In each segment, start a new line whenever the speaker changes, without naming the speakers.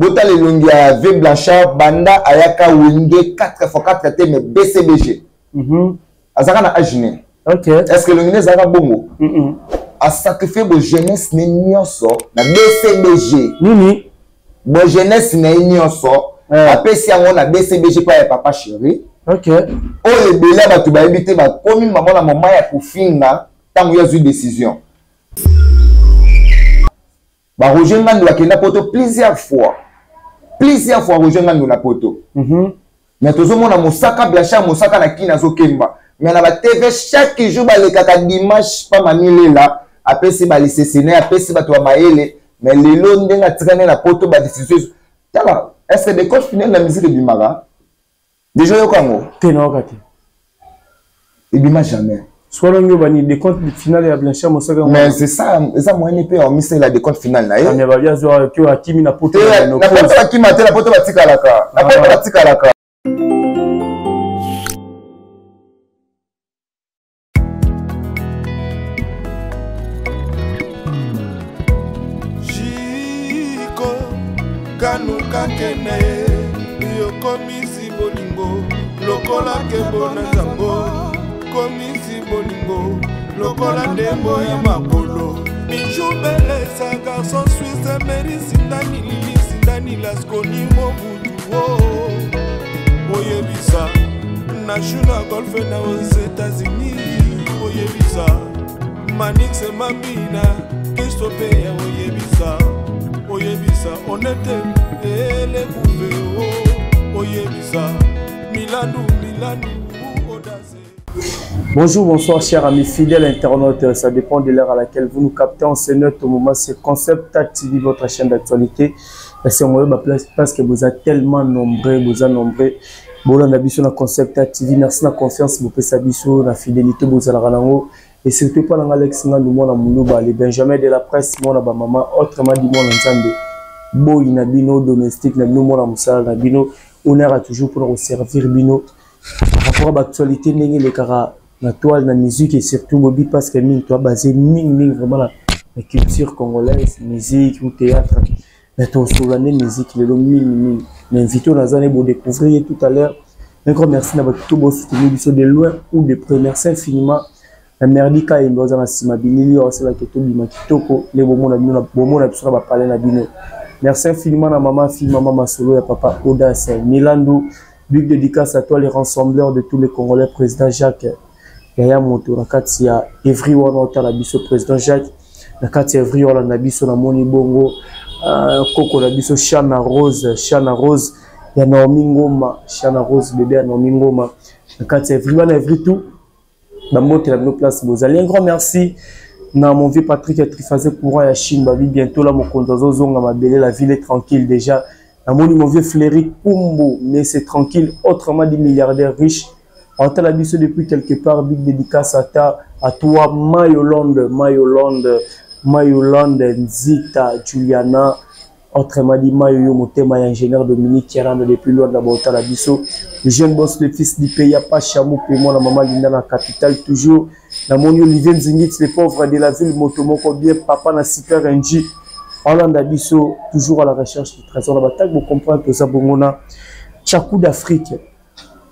Botala elongi ya V Blanchard banda ayaka Wenge 4x4 te mais BCBG. Azalaka na age ne. Est-ce que elongi ne ezalaka bongo? A sacrifier bo jeunesse ne nyonso na BCBG.
Nini?
Bo jeunesse na ye nyonso apesi yango na BCBG pa ya papa chéri. Oyo ebele ya bato bayebi te, bakomi mama na mama ya kofinga ntango ye azwi décision. Ba Roger Ngandu akenda poto plusieurs fois. Plusieurs fois Roger Ngandu na poto. Mais tozomona Mosaka Blanchard Mosaka na Kina azokemba. Mais na ba TV chaque jour balekaka dimanche pa Mami Lela apesi ba lisesene apesi bato ya mayele, mais lelo ndenge atikani na poto ba décision. Tala, est-ce que décompte final na musique ebimaka? Déjà yoka yango?
Te, nayoka te.
Ebima jamais.
Soki bani décompte final ya Blanchard Mosaka.
Mais c'est ça, eza moyen mpe ya misela décompte final na ye.
Mais babi azwa ki akimi na poto.
Na poto bakima te, na poto batikalaka. Na poto batikalaka.
Jiko kanuka kene yokomisi bolingo lokola kembo na nzambo, komisi bolingo lokola ndembo ya makolo. Bijou Belesa garçon suisse Mary Sindani Lili Sindani Lasconi Mobutu oh. Oyebisa na Juna Golf na aux États-Unis, oyebisa Manix Mambina Christophe ya oyebisa, oyebisa Honete ele Bouve oh. Oyebisa Milandu Milandu Odase.
Bonjour, bonsoir, chers amis fidèles internautes. Ça dépend de l'heure à laquelle vous nous captez. En ce note, au moment, c'est Concept TV, votre chaîne d'actualité. C'est moi, ma place, parce que vous êtes tellement nombreux, vous êtes nombreux. Bolanda biso na Concept TV. Merci na confiance, vous pesa biso, na fidélité, vous allez ranango. Et surtout, pas dans Alex Ngandu, moi, na Moulouba, les Benjamin de la presse, moi, na ba maman, autrement dit, moi, na Nzambe. Boy, na bino, domestique, na bino, moi, na Moussala, na bino, honneur à toujours pour nous servir bino. Par rapport à l'actualité, ndenge le kara na toile, na musique et surtout Bobby, parce que mine, toi, basé mine, mine, vraiment la culture congolaise, musique ou théâtre. Mais ton solennel musique, le mine, mine. Mais invité, on a zané pour découvrir tout à l'heure. Un grand merci d'avoir tout beau soutenu de loin ou de près. Merci infiniment. La merdi ka yembe oza na sima bilili oyo asalaki tobima kitoko nde bomona bino na bomona biso na bapale na bino. Merci infiniment na mama fille, mama masolo ya papa Audace Milandu. Big dédicace à toi les rassembleurs de tous les Congolais, président Jacques Yaya Moto na kati ya Evry wana otala biso, président Jacques na kati ya Evry wana na biso na moni bongo, koko na biso Chana Rose, Chana Rose ya Naomi Ngoma, Chana Rose bébé ya Naomi Ngoma na kati ya Evry wana Evry tout. Bambote la bino place bozali. Un grand merci na mon vieux Patrick Trifazé courant ya Chine babi bientôt là mokonzi azozonga mabele, la ville est tranquille déjà. Na moni mon vieux Fléry Kumbu, mais c'est tranquille, autrement dit milliardaire riche. Antala biso depuis quelque part, big dédicace à ta, à toi Mayolande, Mayolande, Mayolande Nzita Juliana, autrement dit Mayoyo Motema ya ingénieur Dominique Kirano depuis loin de la Botala biso. Le jeune boss, le fils du pays, pas Chamou, puis moi, la maman Linda la capitale toujours. La moni Olivier Nzingit, les pauvres de la ville, Motomoko bien, papa na super NG. Hollande Abisso, toujours à la recherche du trésor. La bataille, vous comprenez tout ça, Bongona. Tchakou d'Afrique.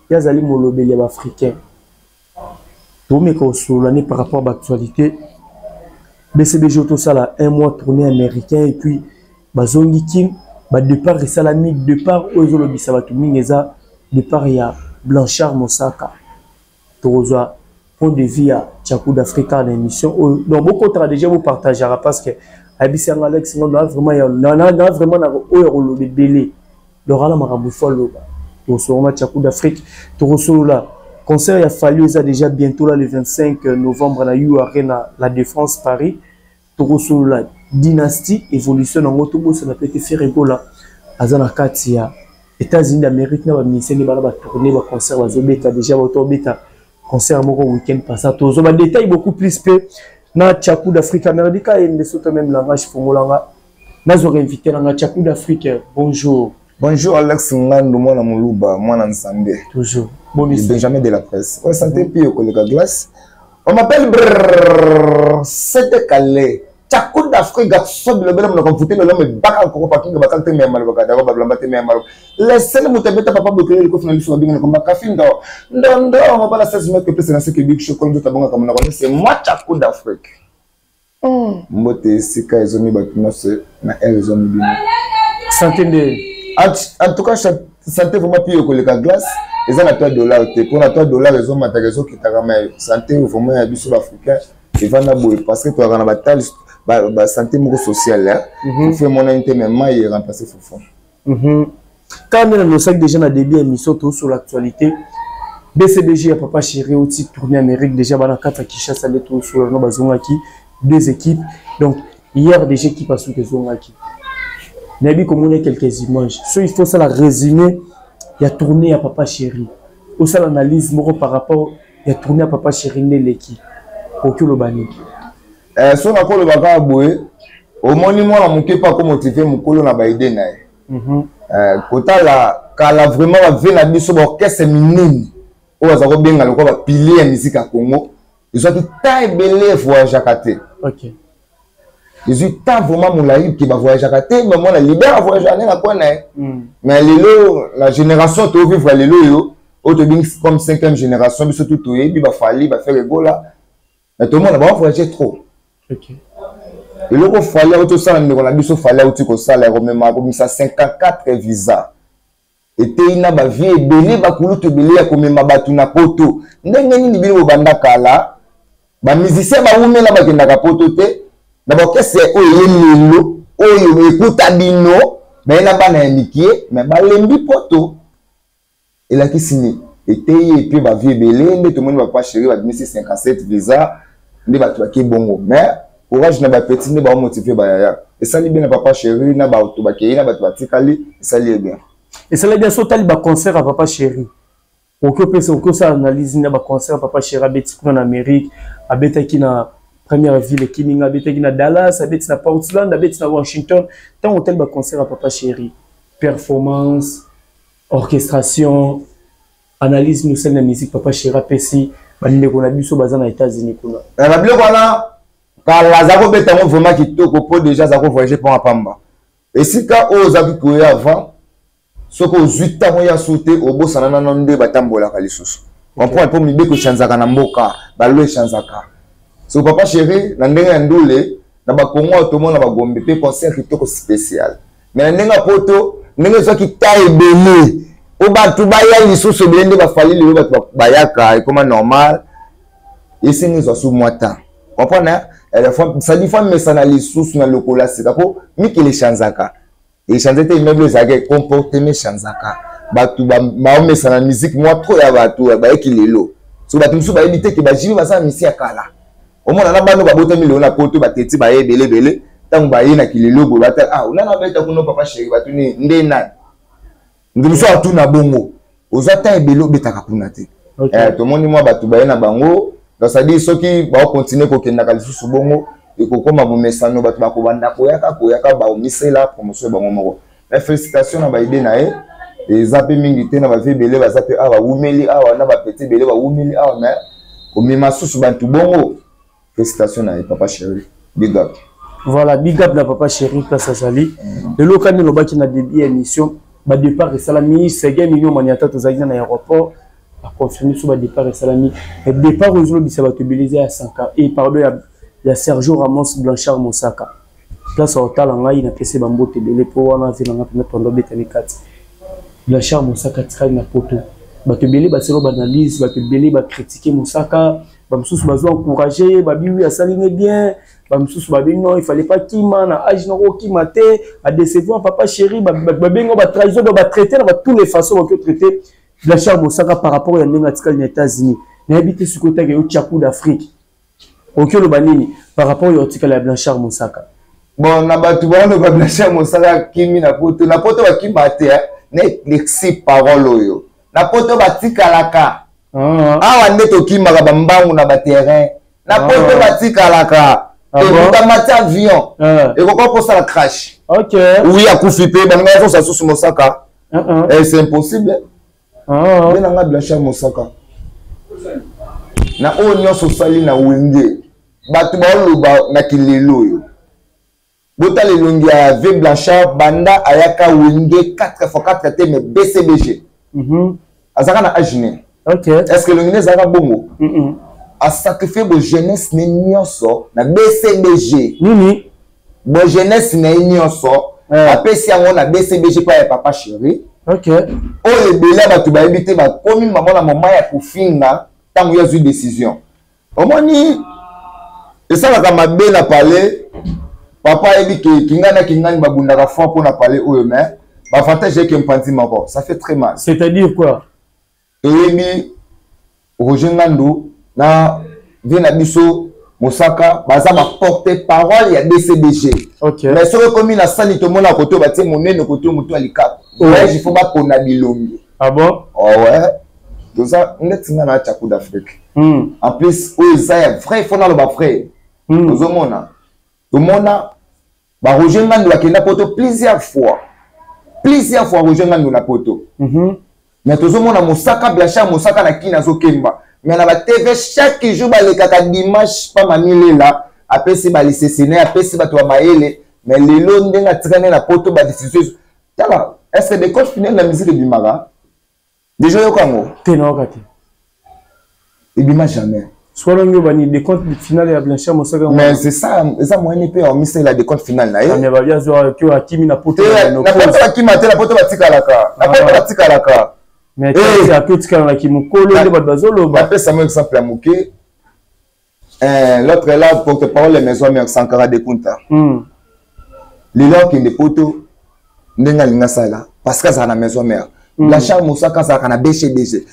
Yazali Molobeli africain. Tomeka osolani par rapport à l'actualité. BCBG tout ça là, un mois tournée américain et puis bazongi Kim, ba départ esalami, départ oyo ezolobisa bato mingi eza départ ya Blanchard Mosaka. Tokozwa point de vue ya Tchakou d'Afrique na émission oyo. Donc bokotaka déjà bopartageaka parce que ayebisi yanga Alex Ngondo, na vraiment ya, na, na, na vraiment na oyo ya koloba ebele. Donc ala makambo fo aloba. Tosolola Tchakou d'Afrique, tokosolola concert ya Fally eza déjà bientôt là le 25 novembre na U Arena la Défense Paris. Tokosolola dynastie évolution nango tobosana pe te Ferre Gola aza na kati ya États-Unis d'Amérique na ba ministère ba ba tourner ba concert bazobeta déjà bato beta concert moko week-end passé. Tozo ba détail beaucoup plus pe na Tchakou d'Afrique Amérique et nde même langage fongolanga. Nazo réinviter na Tchakou d'Afrique. Bonjour.
Bonjour Alex Ngandu, mwana Muluba, mwana Nzambe.
Toujours. Bon
Benjamin de la presse. Ouais, santé pio koleka glace. On m'appelle brrr, c'était calé. Tchakou d'Afrique garçon bilobela monoko mfute lolo me baka nkoko pakinga bakal te mema loba dako bablamba te mema loba lesele moto abeta papa bokele likofi na biso babinga na komba kafi ndo ndo ndo mobala 16 mètres pesa na seke big show nzoto abongaka monoko ne c'est moi Tchakou d'Afrique. Mbote esika ezomi bato nyonso na aire ezomi bino.
Santé nde.
En tout cas santé vraiment pire koleka glace eza na 3 dollars te mpo na 3 dollars ezomataka ezokitaka mais santé vraiment ya biso baafricain evanda boye parce que toyaka na batale basanté moko sociale fufu emonani te mais mai eremplace fufu.
Quand on a déjà na début ya émission to sur l'actualité BCBG ya Papa Chéri oti tourner Amérique déjà bana kata Kinshasa nde to sur no bazongaki deux équipes. Donc hier déjà équipe asuki ezongaki, nayebi komona quelques images. So il faut ça la résumé ya tournée ya Papa Chéri, osala analyse moko par rapport ya tournée ya Papa Chéri nde eleki, okoki oloba nini?
So nakoloba kaka boye, omoni mwana moke mpe akomotive mokolo na baide na ye. Kotala kala vraiment bave na biso baorchestre minene oyo baza kobenga lokola bapilier ya musique ya Congo ezwaki temps ebele evoyageaka te. Ezwi temps vraiment molai ke bavoyageaka te, mais mwana leader avoyageaka nde na coin na ye. Mais lelo la génération tovivre lelo oyo oyo tobengi comme cinquième génération, biso tu toyebi baFally, baFerre Gola, mais tomona bavoyage trop. Eloko Fally auti osala, ndeko na biso Fally auti kosala ya komema komisa 54 visa, eteyi na bavie ebele, bakulutu ebele ya komema bato na poto. Ndenge nini bino bobanda kala bamusicien bawumela bakendaka poto te na baorchestre oyo ye lelo oyo ekuta bino baye na bana ya mikie me balembi poto, elakisi nini? Eteyi epe bavie ebele nde tomoni bapapa chéri babimisi 57 visa nde bato bake bongo. Mais courage na bapeti nde baomotive bayaya, esali bien na papa chéri na bato bakei na bato batikali, esali ye bien.
Esali bien. So otali baconcert ya papa chéri, okoki opesa, okoki osala analyse na baconcert ya papa chéri abeti kuna na Amérique? Abetaki na première ville ekiminga, abetaki na Dallas, abeti na Portland, abeti na Washington. Ntango otali baconcert ya papa chéri, performance, orchestration, analyse mosali na musique papa chéri apesi bandeko na biso baza na États-Unis kuna?
Na babiloko wana kala aza kobeta yango vraiment kitoko mpo déjà aza kovoyage mpo pamba esika oyo ozalaki koya avant. Soki ozwi ntango ya su te, obosana nano nde batambolaka lisusu, comprendre, mpo mibeko echanzaka na mboka, balo echanzaka. So papa chéri na ndenge ya ndule na bakongo oyo tomona bagombe mpe concert kitoko spécial, mais na ndenge ya poto ndenge ezwaki ta ebele po bato baya lisusu ebele nde baFally lelo bato bayaka ekoma normal, esengi ezwa su mwa temps, comprendre, sadi fa mesana lisusu na lokolo ya sika mpo mikili echanzaka, echange te. Immeuble ezalaki comportement echanzaka, bato baomesana musique mwa trop ya bato bayeki lelo. So bato mosusu bayebi te ke baJB baza na misi ya kala. Omona na bano babotami lelo na poto, bateti baye ebele ebele, ntango baye na kilelo boye bata ah nana abeta kuna papa chéri, bato nini nde nani moto mosusu atuna bongo, ozwa temps ebele obetaka kuna te. Tomoni mwa bato baye na bango. Donc c'est-à-dire soki baokontinue kokendaka lisusu bongo, ekokóma bomesano, bato bakobanda koyaka koyaka, baomisela promotion bango moko. Mais félicitation na baide na ye, eza mpe mingi te na bavie ebele baza mpe awa bawumeli awa na bapeti ebele bawumeli awa, mais komema susu bantu bongo, félicitation na ye papa chéri, big up.
Voilà, big up na papa chéri place azali. Lelo kani lobaki na début ya émission, badépart esalami. Sege Million Maniata, tozalaki na aéroport, baconfirme so badépart esalami. Mais départ oyo ezolobisa bato ebele eza ya Sanka e pardon ya Sergio Ramos Blanchard Mosaka. Place otala ngai napesi bambote ebele mpo wana avi nanga mpena tondo obetami kati. Blanchard Mosaka atikali na poto, bato ebele basala baanalyse, bato ebele bacritique Mosaka, bamosusu bazwa encourage ye, babi wi asali ne bien, bamosusu babi non, il fallait pas kima na age noko okima te, adécevoir papa chéri, babengi batrahison, donc batraite na ba tous les façons bakoki otraite Blanchard Mosaka par rapport ya ndenge atikali na États-Unis. Nayebi te sikoyo otaki yo Tchakou d'Afrique, okoki oloba nini par rapport ya otikala ya Blanchard Mosaka?
Bon, na bato baoloba Blanchard Mosaka akimi na poto, na poto bakima te, na éclairci parole oyo, na poto batikalaka. Awa nde tokimaka bambangu na baterrain, na poto batikalaka. Ekutama ti avion ekoka kosala crash, oui, akufi mpe baninga bazosa susu Mosaka, c'est impossible. Nde nanga Blanchard Mosaka, na oyo nyonso osali na Wenge, bato baoloba na kilelo oyo. Botala elongi ya V Blanchard banda ayaka Wenge 4 x 4 te, mais BCBG. Azalaka na age ne. Est ce que elongi ne ezalaka bongo? Asacrifie bo jeunesse ne nyonso na BCBG.
Nini?
Bo jeunesse na ye nyonso apesi yango na BCBG pa ya papa chéri. Oyo ebele ya bato bayebi te, bakomi mama na moma ya kofinga ntango ye azwi décision. Omoni esalaka mabe na palais, papa ayebi ke kingani na kingani babundaka fort mpo na palais oyo, mais bavantage eke mpanzi moko, ça fait très mal.
C'est-à-dire quoi?
Toyebi Roger Ngandu na vie na biso Mosaka baza ba porte parole ya BCBG. Mais soki ekomi na sani, tomona kote oyo batie monene, kote oyo moto ya likaku. Voyage, il faut bapona bilongi.
Ah bon?
Oh ouais, toza neti nga na Tchakou d'Afrique. En plus oyo eza ya vrai, faut naloba vrai. Tozomona, tomona ba Roger Ngandu akenda poto plusieurs fois, plusieurs fois Roger Ngandu na poto. Mais tozomona Mosaka Blanchard Mosaka na Kini azokemba, mais na batv chaque jour balekaka dimanche pa mamilela, apesi balisesene, apesi bato ya mayele. Mais lelo ndenge atikani na poto, badécision tala, est ce que décompte final na musique ebimaka déjà? Oyoka yango?
Te, nayoka te.
Ebima jamais.
Swalongi oyo bani décompte final ya Blanchard Mosaka?
Mais c'est ça, eza moyen mpe ya omisela décompte final na ye.
Mais babi azwa ke akimi na poto.
Na poto bakima te, na poto batikalaka, na poto batikalaka.
Mais ake otikala na kimokolo nde bato bazoloba.
Napesa mo exemple ya moke. L'autre là, porte-parole ya Maison Mère, Sankara de Kunta, lelo akende poto ndenge alingi asala parce que azala na Maison Mère. Blanchard Mosaka azalaka na BCBG,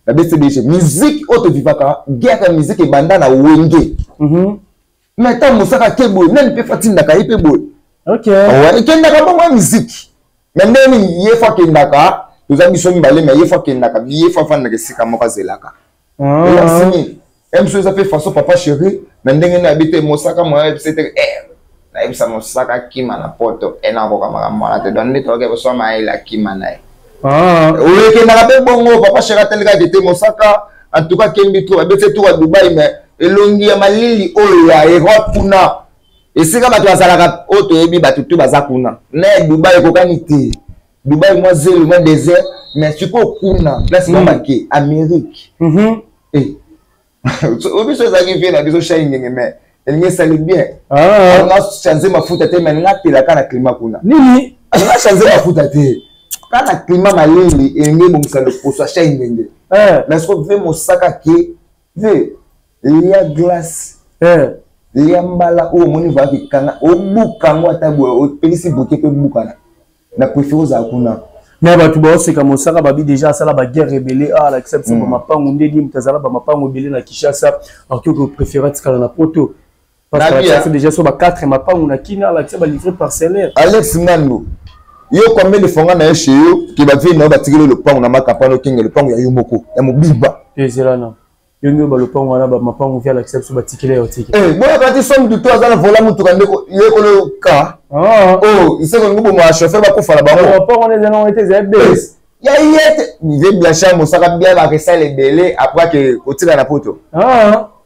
na BCBG. Musique oyo tovivaka, guerre ya musique ebanda na Wenge. Mais ntango Mosaka ake boye, nani mpe fatindaka ye mpe boye? Ekendaka bongo ya musique. Mais ndenge nini ye fo akendaka? Toza biso mibale, mais ye fo akendaka, ye fo afandaka esika moko, azelaka. Elakisi nini? Mosusu eza mpe façon papa chéri na ndenge nayebi te. Mosaka moyebisa te, nayebisa Mosaka akima na poto, e nakoka makambo wana te. Donc nde toyoki boso mayele, akima na ye. Oyo ekendaka mpe bongo. Papa chéri atelikaki te Mosaka, en tout cas akembi trop, abeti tour ya Dubai, mais elongi ya malili oyo ya Europe kuna, esika bato bazalaka oyo toyebi, bato tu baza kuna na ya Dubai ekokani te. Dubai mwa zelo, mwa désert, mais sikoyo kuna place mwa bake Amérique, biso ezalaki vie na biso shai ngenge, mais elingi esali bien. Nga change mafuta te, mais nga telaka na climat kuna.
Nini?
Nga change mafuta te, ka na climat malili elingi ebongisa loposo ya shai ngenge. Mais siko ve Mosaka ke ve lia glace, lia mbala oyo omoni vaki kanga, obuka yango ata boye, opelisi boke mpe bukana. Na préféré ozala kuna.
Mais bato baoseka Mosaka, babi déjà asala baguerre ebele, alakisa biso bamapango ndeni moto azala bamapango ebele na Kinshasa, akoki kopréféré atikala na poto parce que alakisa déjà so ba 4 mapango na Kina, alakisa balivre parcellaire.
Alex Ngandu, yo combien de fois nga na ye chez yo ke bavie na yo batikeli lopango na makapana, okenge lopango ya yo moko ya mobimba?
Ezelana yo nde balopango wana, bamapango vi alakisa biso, batikeli yo tiki.
Boyaka ti somme duto aza na vola motuka ndeko yekolo ka o iseko lingo boma chauffeur bakufa na bango.
Mapango wana eza nango ete eza ebele.
Ya ye te, ve Blanchard Mosaka bia bakesala ebele après ke kotika na poto.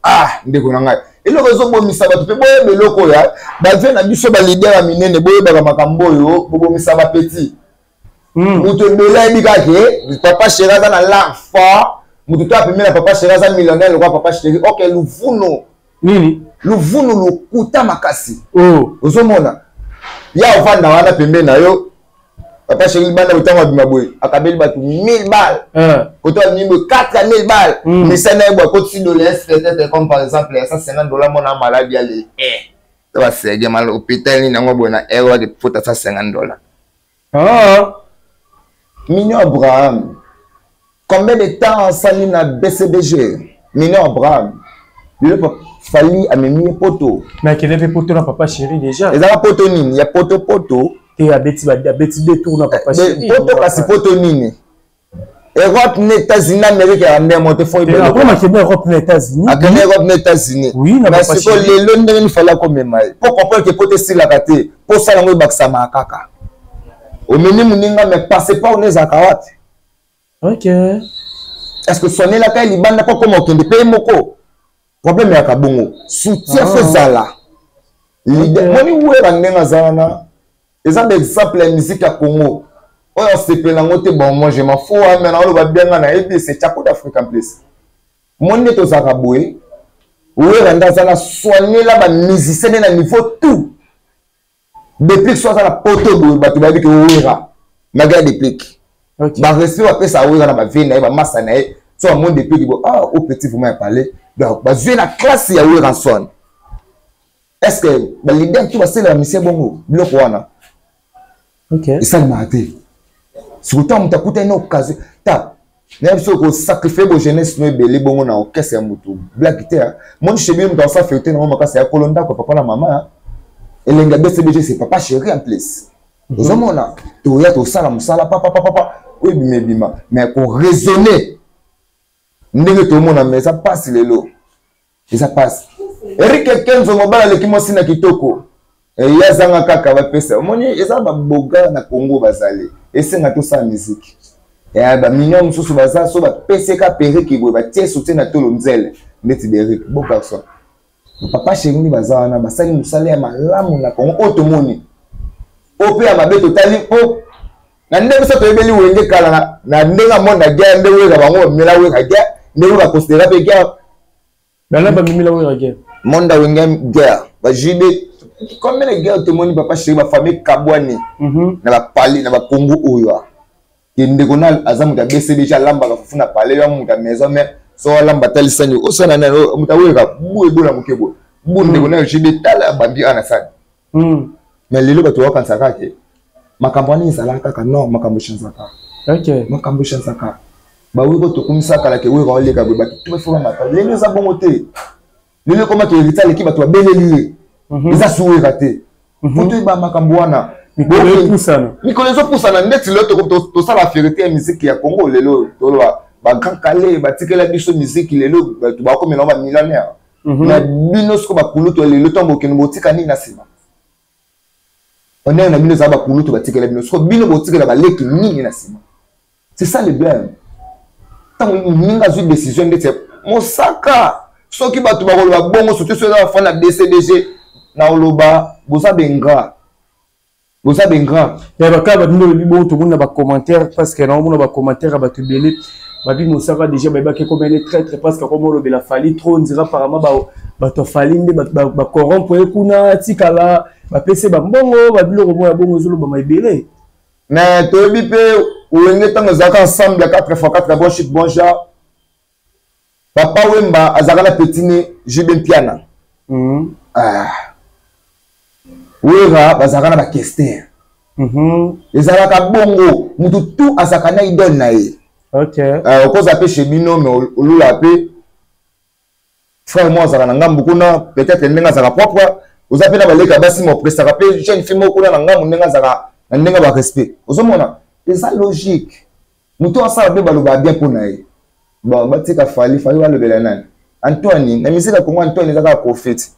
Ah, ndeko na ngai, eloko ezobomisa bato mpe boyeba eloko oyo, bavie na biso balider ya minene, boyebaka makambo oyo, bobomisa bapeti. Moto ebele ayebi kaka ke papa chéri aza na l'art fort, moto to apemi na papa chéri aza millionnaire lokola papa chéri. Ok, luvunu.
Nini?
Luvunu, lokuta makasi. Ozomona ya ovanda wana pembeni na yo papa chéri libanda, botango abima boye, akabeli bato 1000 balles, koto abimi boye 4000 balles, misa na ye boye akotisi doléance peut-être comme par exemple ya 150 $, mona maladi ale basege mal hôpital nini yango boye na aire wake fota 150 $. Mignon Abraham, combien de temps asali na BCBG? Mignon Abraham lelo Fali amemi ye poto.
Mais akende mpe poto na papa chéri déjà.
Ezaka poto nini ya poto poto?
Te, abeti abeti deux tours na papa chéri.
Poto kasi poto nini? Europe na États-Unis, Amérique ya ndemo te fo.
Akende Europe na États-Unis.
Akende Europe na États-Unis.
Oui, na
papa. Sikoyo lelo ndenge nini Fali akomema ye po comprendre ke poto esilaka te, mpo osala yango ebakisamaka kaka omemi moninga, mais passeport ne ezalaka wapi? Est ce que sonelaka ye libanda mpo koma okende mpe ye moko? Problème eyaka bongo, soutien fo ezala. Leader moni Wera ndenge aza wana eza ba exemple ya musique ya Congo oyo asepela yango te. Bon, moi je m'en fous, mais naoloba bien, nga nayebi, c'est Tchako d'Afrique. En plus moni nde tozalaka boye, Wera nde aza na soignela bamusicien nde na niveau tout. Deplick so aza na poto boye, bato bayebi ke Wera malgré Deplick barespect bapesa Wera na bavie na ye, bamasa na ye, so bamoni Deplick bo, ah, o petit vraiment ya palais. Donc bazwi na classe ya Werrason. Est ce que baleader to basalelaka misie bongo? Biloko wana esalemaka te. Surtout moto akutani na occasion ta nayebi soki kosacrifie bo jeunesse no ebele bongo na orchestre ya motu, blague te. Moni chebi moto asa fierté nango makasi ya kolo ndako, papa na mama, elengi ya BCBG, c'est papa chéri. En plus ozomona toya tosala mosala papapapapa oyo ebima ebima, mais koraisonne ndenge tomona, mais eza mpasi lelo, eza mpasi. Eric Kenzo, mobali aleki mwasi na kitoko, ye azanga kaka bapesa. Omoni, eza baboga na Congo bazali esenga tosala miziki ya baminion mosusu baza so bapeseka perike boye, batie soutien na tolo nzele ndeti Berik, beau garçon, papa chéri. Baza wana basali mosala ya malamu na Congo oyo tomoni, oyo mpe ya mabe totali mpo na ndenge biso toyebeli Wenge kala na ndenge amona guerre, nde Wera bango bamela Wera guerre, ndenge baconsidera mpe guerre.
Bana bamemela Wera guerre.
Monde Wenge guerre, baJB, combien de guerre tomoni? Papa chéri, bafamille kabwani na bapali na bakongo oyo ke ndeko na aza moto ya BCBG, alambaka fufu na pale yo moto ya maison mare, so alamba talisani osala nani, moto aweka bu ebola moke boye bu ndeko na yo JB tala abambi ana sani. Mais lelo bato bakanisa kaka ke makambo wana ezalaka kaka. Non, makambo echanzaka. Makambo echanzaka. Baweko tokumisa kala ke Wera oleka boye, bato to bafo bamata. Lelo eza bongo te. Lelo ekomaki héritier aleki, bato babeleli ye, eza su Wera te. Fo toyeba makambo wana.
Mikolo
ezopusana ndeti lelo tosala fierté ya musique ya Congo. Lelo toloba bagrand Kale batikela biso musique, lelo bato bakomela bamillionnaire. Na bino siko bakulutu ya lelo, ntango bokende botika nini na nsima? Honneur na bino ezala bakulutu batikela bino, siko bino botikela baleki nini na nsima? C'est ça le blème. Ntango moninga azwi décision ndeti Mosaka, soki bato bakoloba bongo, surtout soki eza bafan na BCBG, na oloba boza baingrat, boza baingrat.
Ya bakaka bato nde olobi bongo, tomoni na bacommentaire, parce que naomona bacommentaire ya bato ebele babi Mosaka déjà bayebaki ekomi ane traître, parce que akoma olobela Fally trop, ndira apparemment bato ya Fally nde bacorrompre ye kuna, atikala bapesi bambongo, babiloko moko ya bongo ezolobama ebele.
Mais toyebi mpe Wenge ntango ezalaka ensemble ya 4 x 4, bon chic bon genre, Papa Wemba azalaka na petit ne JB Mpiana. Ah. Wera bazalaka na bakester. Ezalaka bongo, mutu tu azalaka na idole na ye. Okozala mpe chez bino, mais olula mpe frère mo azalaka na ngambu kuna, peut-être ndenge azalaka propre, oza mpe na baleka basi, ma opresaka mpe jeune fille moko kuna na ngambu, ndenge azalaka na ndenge ya barespect. Ozomona eza logique, moto asala mpe balobaka bien mpo na ye. Bon, batika Fally. Fally balobela nani? Antoine na misika ya Kongo, Antoine eza kaka Koffi ti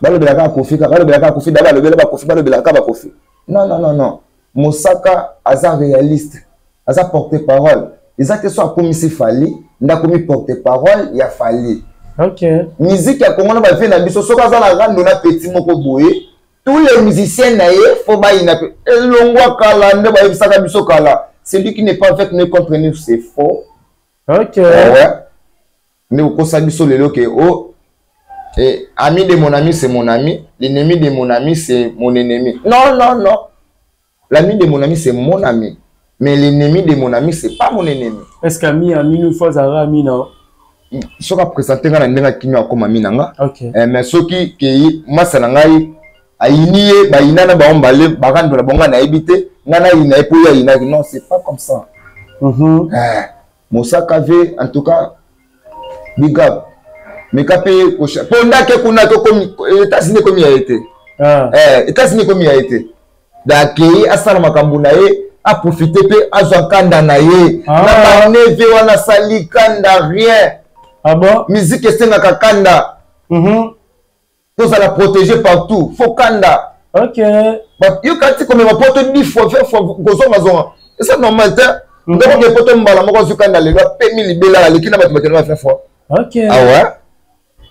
balobela kaka Koffi, kaka balobela kaka Koffi, da balobela bakofi, balobela kaka bakofi. Non, non, non, non, Mosaka aza réaliste, aza porte parole. Eza te so akomisi Fally nde akomi porte parole ya Fally. Musique ya Kongo na bavie na biso, soki aza na rando na petit moko boye, tous les musiciens na ye fo bayina mpe elongwa kala nde bayebisaka biso kala: celui qui n'est pas avec nous contre nous, c'est faux. Ouais. Nde kokosa biso lelo ke o eh, ami de mon ami c'est mon ami, l'ennemi de mon ami c'est mon ennemi. Non, non, non, l'ami de mon ami c'est mon ami, mais l'ennemi de mon ami c'est pas mon ennemi.
Est ce que ami ami nous faut azalaka ami na
Soki apresente ngai na ndenge akimi, akoma ami na nga. Mais soki kei masa na ngai ayini ye, bayina na bango mbale, bakandola bango, ngai nayebi te, ngai nayina ye mpo ye ayinaki. Non, c'est pas comme ça. Eh, Mosaka ve, en tout cas big up, meka mpe mpo ndake kuna tokomi États-Unis ekomi ya ye te. États-Unis ekomi ya ye te. Dakei asala makambo na ye, aprofite mpe azwa nkanda na ye na baneve wana, asali kanda rien.
Ah bon?
Musique esengaka kanda. Tozala protégé partout, faut kanda. Yo kati komema poto 10 fois, 20 fois, kozongazonga eza normal te. Ndoko ke poto mbala moko azwi kanda lelo, apemi libela, aleki na bato bakende ba 20 fois. Ah ouais,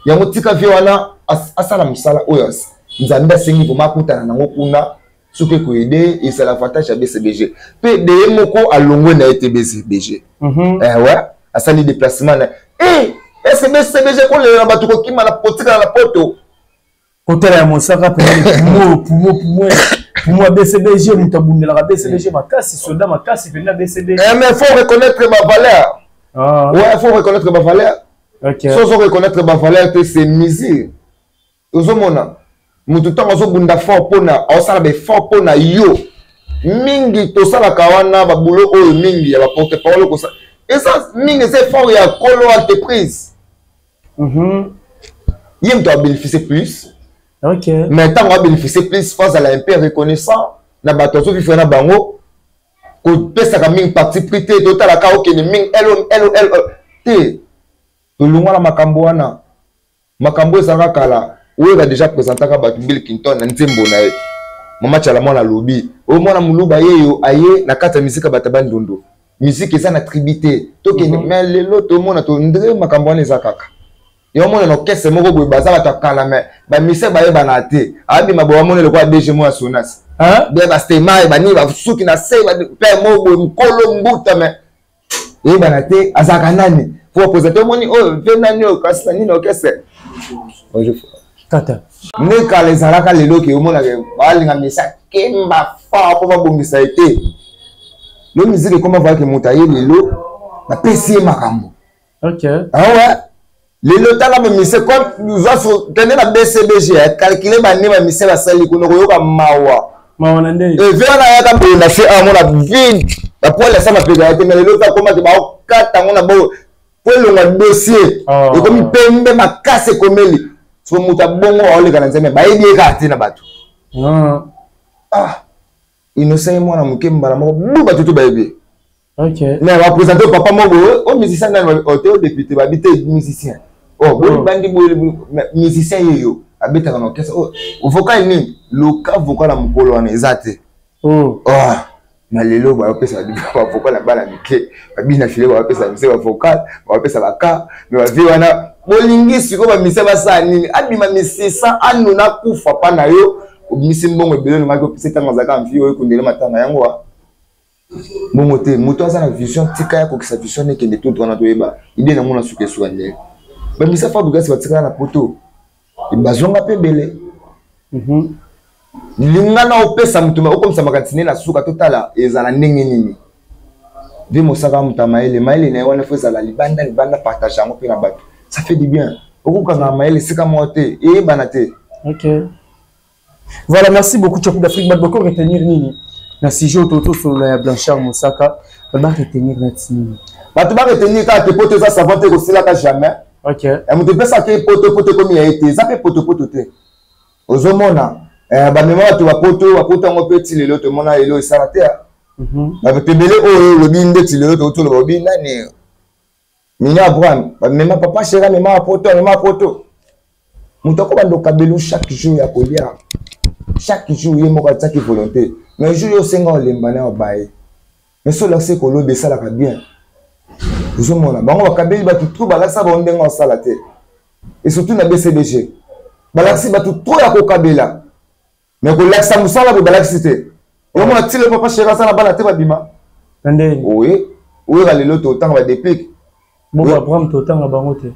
yango tika vie wana asala mosala oyo. Nzambe asengi vraiment akutana nango kuna, soki ekoyede ezala avantage ya BCBG. Mpe deye moko alongwe na ye te BCBG. Eh, ouais, asali déplacement na eh, est-ce que BCBG kolela bato kokima na kotikala na poto?
Kotala ya Mosaka mpenza pumo pumo pumo pumo ya BCBG, moto abundelaka BCBG makasi, soldat makasi mpenza BCBG.
Eh, mais faut reconnaître ba valeur.
Ah.
Ouais, faut reconnaître ba valeur.
Ok.
Sozo reconnaître ba valeur te, c'est misère. Ozomona moto ntango azobunda fort mpona aosala baeffort mpona yo mingi, tosalaka wana babulo oyo mingi ya baporte parole kosala eza mingi, eza effort ya kolo entreprise. Ye moto abénéficie plus. Mais ntango abénéficie plus, faut azala un peu reconnaissant na bato azovivre na bango. Kopesaka mingi parti pris te, totalaka okende mingi lo lo lo te. Tolongwa na makambo wana, makambo ezalaka kala. Oyo déjà présentaka bato Bill Clinton na nzembo na ye Mama Tiala mwana alobi oyo mwana moluba yeyo aye na kati ya misika bato bandundu, musique eza na tribu te, tokende. Mais lelo tomona tondre makambo wana eza kaka yo mona na orchestre moko boye, baza bato ya kala, mais bamise bayebana te. Abima boye, amoni lokola DG mo ya Sonas bien, bastema banini, basuki na se pe mo boye, mokolo mbuta, mais eyebana te azalaka nani. Po baprésente, omoni oyo mpe nani oyo kasi na nini orchestre.
Tata.
Nde kala ezalaka, lelo ke omonaka balinga misa kemba fa mpo babongisa ye te. Lo musique ekoma valake, moto aye lelo, bapesi ye makambo. Awa lelo tala bamise kende na BCBG, calcule bane bamise basali kuna, koyoka mawa.
Mawa na ndenge?
Eve wana ayaka boye na se, amona vide, bapoile asa mapeka te. Mais lelo akomaki baokata yango na bo po elongwa dossier. Ekomi pembe makasi, ekomeli so moto abongo aoleka na nzambe, bayebi ye kaka te na bato. Ah, Innocent ye mwana moke, mbala moko bu bato to bayebi ye. Mais baprésente papa moko boye, o musicien nani te, o député babi te, musicien oh boni bandi boye, musicien ye yo abetaka na orchestre, oh vocal nini, loka vocal ya mokolo wana eza te. Oh, na lelo bapesa bavocal na bana mike, babina file, bapesa mise bavocal, bapesa baka. Mais bavie wana bolingi sikoyo bamise basala nini? Abima misisa anuna akufa mpa na yo, obimisi mbongo ebele olingaki opesa ntango azalaka mvi oyo ekundele matanga yango wa mbongo te. Moto aza na vision, tika ya kokisa vision nekende tout wana, toyeba ide nango na suka esuka ndenge bamisa Fabricas batikala na poto, bazonga mpe ebele. Linga na opesa moto okomisa makanisi nde na suka, totala ezala ndenge nini. Nde Mosaka moto ya mayele, mayele na ye wana fo ezala libanda libanda, partage yango mpe na bato, ça fait du bien. Okokanga mayele esika moko te, eyebana te.
Ok. Voilà, merci beaucoup, Tchopi d'Afrique. Bato bako retenir nini na sujet oyo tosolola ya Blanchard Mosaka? Ba retenir nati nini?
Bato ba retenir kaka te poto eza savant te, kosilaka jamais. Ya moto epesaka poto poto ekomi ya ye te, eza mpe potopoto te. Ozomona bamema bato bapoto bapoto yango mpe ti lelo tomona lelo esala te. Bato ebele oyo olobi ndeti lelo totoloba, obi nani, Mini Abraham, bamema papa chéri, amema apoto, amema apoto. Moto akobanda okabelu chaque jour ya kolia, chaque jour ye moko atiaki volonté, mais jour yo osenga olemba na obaye. Mais so olakisi koloba esalaka bien. Ozomona bango bakabeli bato trop, balakisa bango ndenge osala te, et surtout na BCBG balakisi bato trop ya kokabela, mais kolakisa mosala boye balakisi te. Omona tile papa chéri aza na bana te, babima.
Na ndenge?
Oye oyeba lelo totanga badeplique.
Bongo Abraham totanga bango te?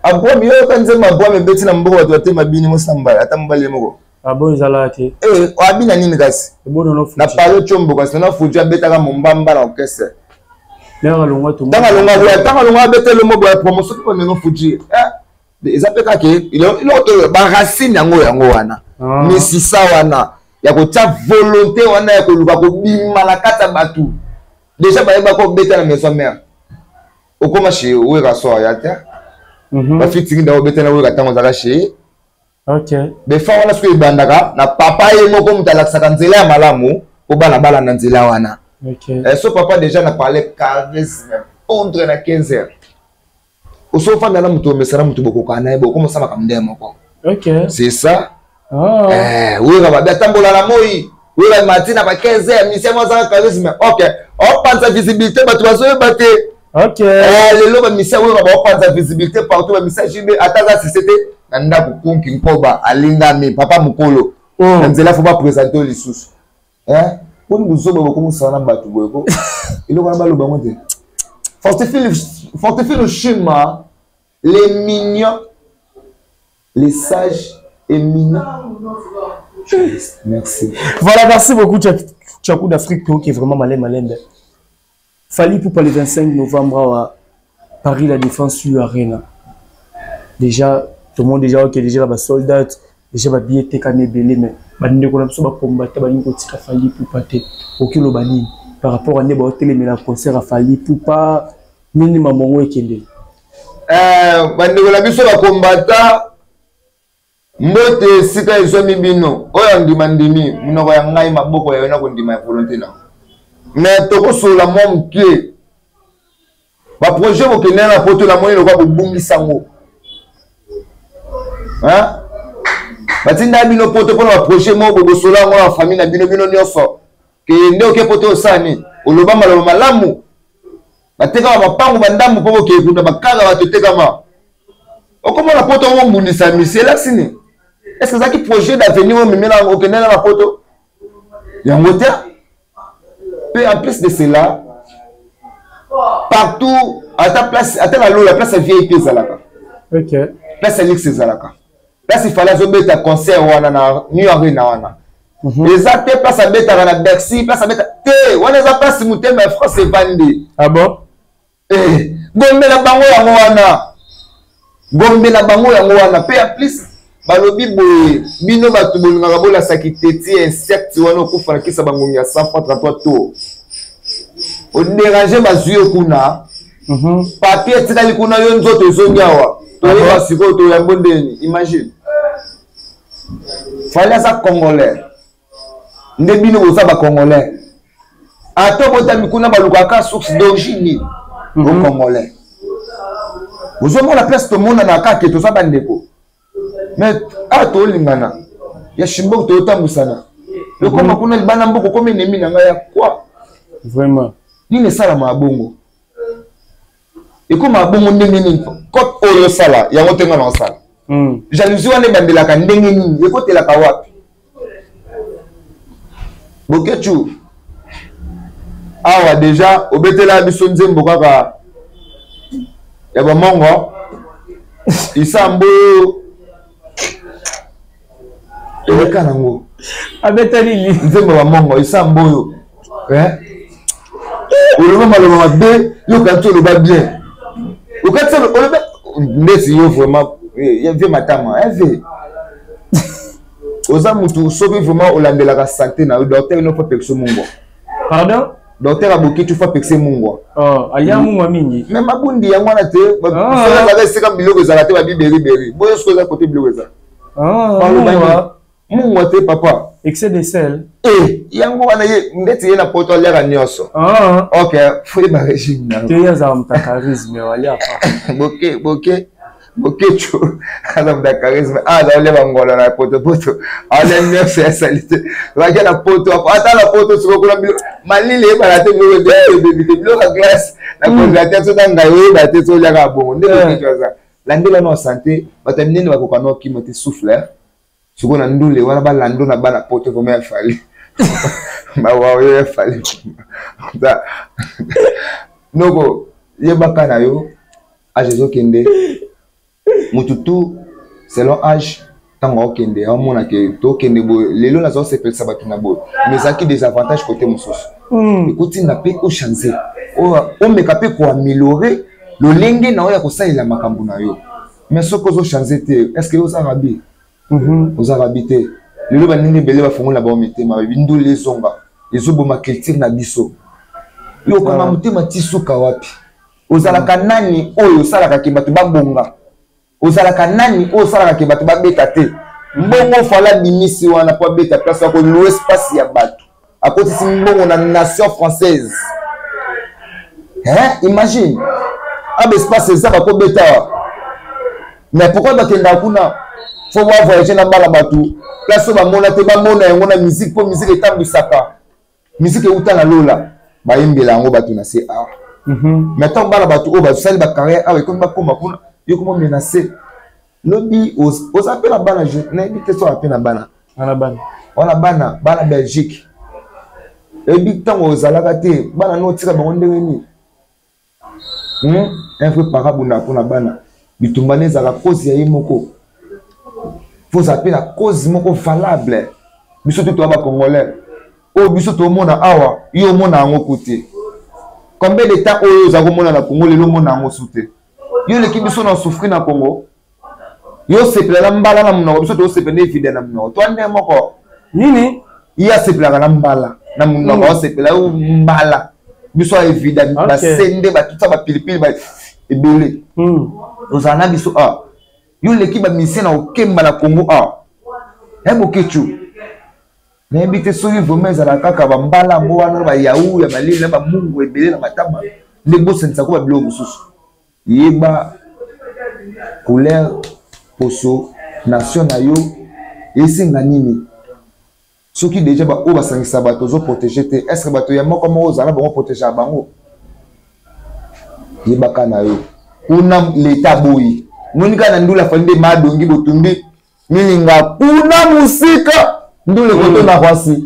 Abraham, yoyoka nzembo Abraham ebeti na mboka, bato batema bini mosambala ata mobali ye moko.
Abo ezalaka te.
Abina nini kasi na palo tiombo, kasi na fuji abetaka mombamba na orchestre.
Ntango alongwa.
Ntango alongwa boye, ntango alongwa abeta elombo boye, promotion mpo ndenge fuji eza mpe kaka eloko to baracine yango yango wana, misisa wana ya kotia volonté wana ya koluka kobima na kati ya bato. Déjà bayebaka obeta na maison mère, okóma chez Wera so aya te, bafitiki nda obeta na Wera ntango ozalaka chez befa wana. Soki ebandaka na papa ye moko, moto alakisaka nzela ya malamu po bana balanda nzela wana. So papa déjà na parle charisme pondre na 15 heures, osofanda na moto, omesana moto, bokokaa na ye, bokomosala makambo nde moko. C'est ça. Wera babi atambola na moi, Wera mati na ba 15 heures, mission mo azaka charisme. Ok, opanza visibilité, bato bazoyeba te. Lelo bamisia Wera baopanza visibilité partout, bamisia JB ata aza sise te. na ndako kunki nkoba alingami papa mokolo oh. Na nzela fo bapresente yo lisusu mponi buzoba bokomisana na bato boye ko eloko wana baloba yango te. Fortifie Lushima, les mignons, les sages et mignons. Merci.
Voilà, merci beaucoup, Tchakou d'Afrique, qui est vraiment malin, malin. Fally Ipupa le 25 novembre à Paris La Défense U Arena. Déjà, tout le monde déjà, ok, déjà, ba sold out, déjà ba billet tekami ebele, mais ba ndeko na biso ba combattant ba lingo tika Fally Ipupa te. Okilo ba nini par rapport à nde ba telemela concert à Fally Ipupa nini mamongo ekende.
Ba ndeko na biso ba combattant mbote esika ezwami bino oyo andima ndimi monoko ya ngai maboko ya yo na kondima ya volonté na mais tokosolola mwa moke baprojet bokende na poto namoni lokola bobungisa yango batinda bino poto mpona baprojet moko bobosola yango na famille na bino bino nyonso ke nde oke poto osala nini oloba maloba malamu batekama mapango bandambo mpo bokee kuna bakanga bato etekama okomona poto yango mbundisa misi elakisi nini? Est ce ezalaki projet d'avenir oyo memela okendela na poto yango te? Mpe en plus de cela, partout, ata place, ata na lola, place ya VIP ezalaka, place ya luxe ezalaka, place Fally azobeta concert wana na New Arena wana eza te place abetaka na Bercy, place abeta te wana eza place motema ya France evandi.
Ah bon?
Eh, gombe na bango yango wana, gombe na bango yango wana. Mpe ya plus balobi boye, bino bato bolingaka bolasaki teti insecte wana okufa na kisa bangongi ya 100 franc 33 tour odérange bazwi yo kuna. Papier etikali kuna, yo nzoto ezongi awa, toyeba sikoyo toyambo ndeni. Imagine, Fally aza congolais nde bino boza bacongolais, ata obotami kuna balukaka source d'origine nini o congolais. Ozomona place tomonana kaka toza bandeko, mais awa tolingana ya shimbok, toyotambwisana lokoma kuna libanda mboka okomi enemi na ngai ya quoi?
Vraiment.
Nini esalamaka bongo? Ekóma bongo ndenge nini? Cote oyo osala yango te nga na osala. Jalousie wana ebandelaka ndenge nini? Ekotelaka wapi? Bokecu awa deja obetela biso nzembo kaka ya bamongo isambo eleka nango.
Abeta nini?
Nzembo ya bamongo isambo oyo oloba maloba mabe, yoka ti oloba bien, okati oloba ndeti yo vraiment vie matama ve oza mutu. Soki vraiment olandelaka santé na yo, docteur ino fo apekisa mungwa.
Pardon?
Docteur aboki tu fo apekisa mungwa.
Oh, alia mungwa mingi.
Mais mabundi yango wana te, soki ezalaka esika biloko ezala te, babiberiberi boyo, soki eza kote biloko ezala mungwa te, papa.
Excès de sel.
E yango wana ye ndeti ye na poto aliaka nyonso. Ok, fo yeba régime na
te, ye azala moto ya charisme, aliaka.
Boke boke bokeco aza moto ya charisme, aza olia bangola na potopoto, alia nyonso ya sali te. Bake na poto, ata na poto siko kuna bilo malili eyebana te, biloko ebebi te, biloko ya glace na congélateur, so na ngai oyeba te so oliaka bongo nde bokeco aza landela no santé. Bato ya minene bakoka no kima te, souffle sikoyo na ndule wana balando na bana poto vraiment ya Fally, mawa oyo ya Fally. Noko yebaka na yo age ezokende, motu tu selon age ntango aokende aomona ke tokende boye. Lelo naza osepelisa bato na boye, mais ezalaki désavantage côté mosusu. Ekotinda mpe ochange, omeka mpe koaméliorer lolenge na oyo ya kosalela makambo na yo. Mais soki ozochange te, est ce que oza rabi? Oza rabi te. Lelo bandenge ebele bafongola bango mitema, bayebi ndule ezonga ezoboma culture na biso. Yo okanga motema ti suka wapi? Ozalaka nani oyo osalaka ke bato babonga? Ozalaka nani oyo osalaka ke bato babeta te? Mbongo Fally abimisi wana mpo abeta place, akolouer espace ya bato, akotisi mbongo na nation française, hein? Imagine, aba espace eza bakobeta wa, mais pourquoi bakendaka kuna? Fo bavoyage na bana bato, place oyo bamona te, bamona yango na musique, mpo musique etambwisaka, musique euta na lola, bayembela yango bato na se awa. Mais ntango bana bato oyo basali bacarrière awa ekomi bakóma kuna, yo koma menace. Lobi oza mpe na bana, nayebi te so ape na bana.
Wana bana.
Wana bana, bana Belgique. Eyebi ntango ozalaka te, bana no otika bango ndenge nini? Un vrai parent abundaka mpo na bana. Bitumba ne ezalaka cause ya ye moko. Faut ozala mpe na cause moko valable. Biso te toya ba Congolais. Oyo biso tomona awa, yo omona yango ku te. Combien de temps oyo oza komona na Congo lelo omona yango su te? Yo oleki biso na souffrir na Congo. Yo osepela na mbala na monoko, biso tosepela nde vida na monoko. Toi nde moko.
Nini?
Ye asepelaka na mbala na monoko, osepela yo mbala. Biso ya evida basende batuta bapilipili ba ebele. Ozala na biso awa. Yo oleki ba musicien na okemba na Congo awa. Eh Boketshu. Nayebi te soki vraiment ezalaka kaka bambala yango wana ba yaourt ya malili na bamungu ebele na matama nde bosangisaka ba biloko mosusu. Yeba couleur poso nation na yo esenga nini. Soki deja ba oyo basangisa bato ozo protéger te, est-ce que bato ya moko moko ozala bango protéger bango? Yebaka na yo kuna leta aboyi moni kaka na ndula fali nde madongi botumbi milinga kuna mosika ndule koto na Roissy.